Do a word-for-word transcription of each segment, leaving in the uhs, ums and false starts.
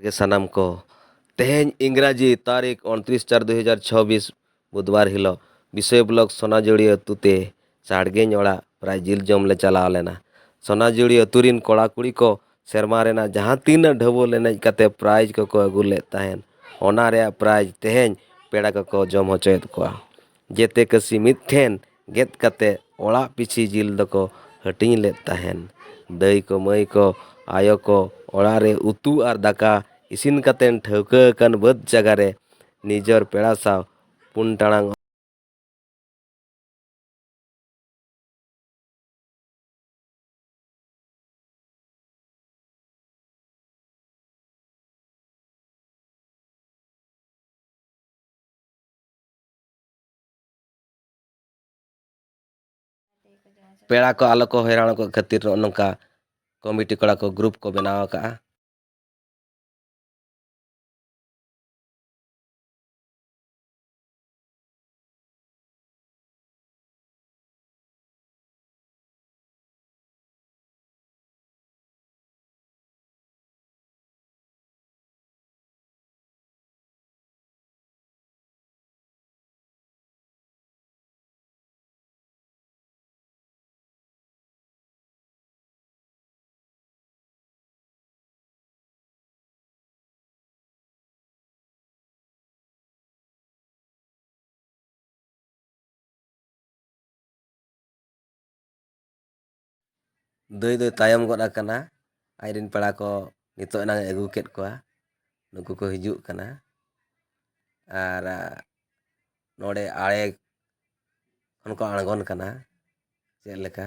ᱜᱮ ᱥᱟᱱᱟᱢ ᱠᱚ, ᱛᱮᱦᱮᱧ ᱤᱝᱨᱟᱡᱤ ᱛᱟᱹᱨᱤᱠᱷ ᱩᱱᱛᱨᱤᱥ ᱪᱟᱨ ᱫᱩ ᱦᱟᱡᱟᱨ ᱪᱷᱚᱵᱵᱤᱥ ᱵᱩᱫᱷᱵᱟᱨ ᱦᱤᱞᱳᱜ ᱵᱤᱥᱚᱭ ᱵᱞᱚᱠ ᱥᱚᱱᱟᱡᱩᱲᱤ ᱟᱹᱛᱩ ᱛᱮ ᱥᱟᱲᱜᱮᱧ ᱚᱲᱟᱜ ᱯᱨᱟᱭ ᱡᱤᱞ ᱡᱚᱢ ᱞᱮ ᱪᱟᱞᱟᱣ ᱞᱮᱱᱟ᱾ ᱥᱚᱱᱟᱡᱩᱲᱤ ᱟᱹᱛᱩ ᱨᱤᱱ ᱠᱚᱲᱟ ᱠᱩᱲᱤ ᱠᱚ ᱥᱮᱨᱢᱟ ᱨᱮᱱᱟᱜ ᱡᱟᱦᱟᱸ ᱛᱤᱱᱟᱹᱜ ᱰᱷᱟᱹᱵᱩᱞ ᱮᱱᱮᱡ ᱠᱟᱛᱮ ᱯᱨᱟᱭᱤᱡᱽ ᱠᱚᱠᱚ ᱟᱹᱜᱩ ᱞᱮᱫ ᱛᱟᱦᱮᱸᱱ, ᱚᱱᱟ ᱨᱮᱭᱟᱜ ᱯᱨᱟᱭᱤᱡᱽ ᱛᱮᱦᱮᱧ ᱯᱮᱲᱟ ᱠᱚᱠᱚ ᱡᱚᱢ ᱦᱚᱪᱚᱭᱮᱫ ᱠᱚᱣᱟ᱾ ᱡᱮᱛᱮ ᱠᱟᱹᱥᱤ ᱢᱤᱫ ᱴᱷᱮᱱ ᱜᱮᱫ ᱠᱟᱛᱮ ᱚᱲᱟᱜ ᱯᱤᱪᱷᱤ ᱡᱤᱞ ᱫᱚᱠᱚ ᱦᱟᱹᱴᱤᱧ ᱞᱮᱫ ᱛᱟᱦᱮᱸᱱ᱾ ᱫᱟᱹᱭ ᱠᱚ, ᱢᱟᱹᱭ ᱠᱚ, ᱟᱭᱳ ᱠᱚ ᱚᱲᱟᱜ ᱨᱮ ᱩᱛᱩ ᱟᱨ ᱫᱟᱠᱟ ᱤᱥᱤᱱ ᱠᱟᱛᱮ ᱴᱷᱟᱹᱣᱠᱟᱹ ᱟᱠᱟᱱ ᱵᱟᱹᱫᱽ ᱡᱟᱭᱜᱟ ᱨᱮ ᱱᱤᱡᱚᱨ ᱯᱮᱲᱟ ᱥᱟᱶ ᱯᱩᱱ ᱴᱟᱲᱟᱝ ᱯᱮᱲᱟ ᱠᱚ ᱟᱞᱚ ᱠᱚ ᱦᱚᱭᱨᱟᱱ ᱠᱚᱜ ᱠᱷᱟᱹᱛᱤᱨ ᱱᱚᱜᱼᱚ ᱱᱚᱝᱠᱟ ᱠᱚᱢᱤᱴᱤ ᱠᱚᱲᱟ ᱠᱚ ᱜᱨᱩᱯ ᱠᱚ ᱵᱮᱱᱟᱣ ᱟᱠᱟᱫᱼᱟ᱾ ᱫᱟᱹᱭ ᱫᱚᱭ ᱛᱟᱭᱚᱢ ᱜᱚᱫ ᱟᱠᱟᱱᱟ᱾ ᱟᱡᱨᱮᱱ ᱯᱮᱲᱟ ᱠᱚ ᱱᱤᱛᱚᱜ ᱮᱱᱟᱝ ᱮ ᱟᱹᱜᱩ ᱠᱮᱫ ᱠᱚᱣᱟ, ᱱᱩᱠᱩ ᱠᱚ ᱦᱤᱡᱩᱜ ᱠᱟᱱᱟ᱾ ᱟᱨ, ᱟ, ᱱᱚᱰᱮ ᱟᱲᱮ ᱠᱷᱚᱱ ᱠᱚ ᱟᱬᱜᱚᱱ ᱠᱟᱱᱟ᱾ ᱪᱮᱫ ᱞᱮᱠᱟ?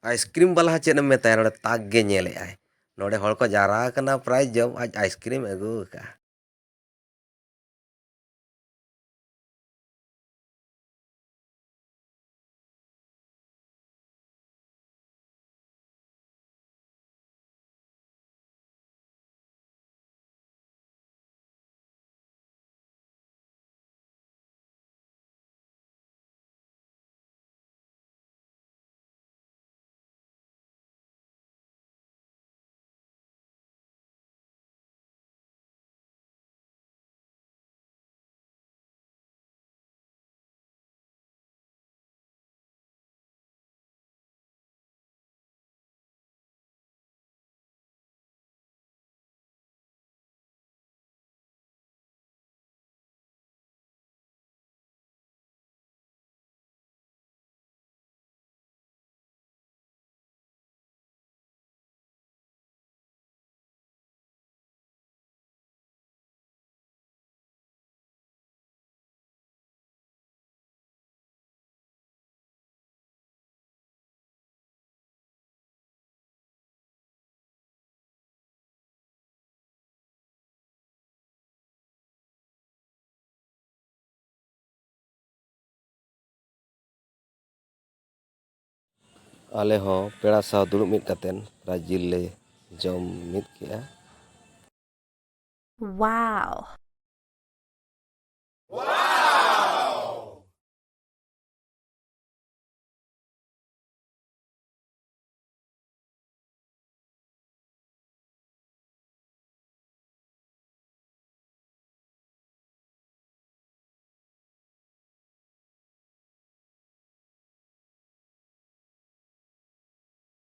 ᱟᱭᱤᱥᱠᱨᱤᱢ ᱵᱟᱞᱟ ᱦᱚᱸ ᱪᱮᱫ ᱮᱢ ᱢᱮᱛᱟᱭᱟ, ᱱᱚᱰᱮ ᱛᱟᱠ ᱜᱮ ᱧᱮᱞᱮᱫ ᱟᱭ᱾ ᱱᱚᱰᱮ ᱦᱚᱲ ᱠᱚ ᱡᱟᱣᱨᱟ ᱟᱠᱟᱱᱟ ᱯᱨᱟᱭᱤᱡᱽ ᱡᱚᱢ, ᱟᱡ ᱟᱭᱤᱥᱠᱨᱤᱢ ᱟᱹᱜᱩ ᱟᱠᱟᱫᱼᱟ᱾ ᱟᱞᱮ ᱦᱚᱸ ᱯᱮᱲᱟ ᱥᱟᱶ ᱫᱩᱲᱩᱵ ᱢᱤᱫ ᱠᱟᱛᱮᱱ ᱨᱟᱡᱽ ᱡᱤᱞ ᱞᱮ ᱡᱚᱢ ᱢᱤᱫ ᱠᱮᱜᱼᱟ᱾ Wow!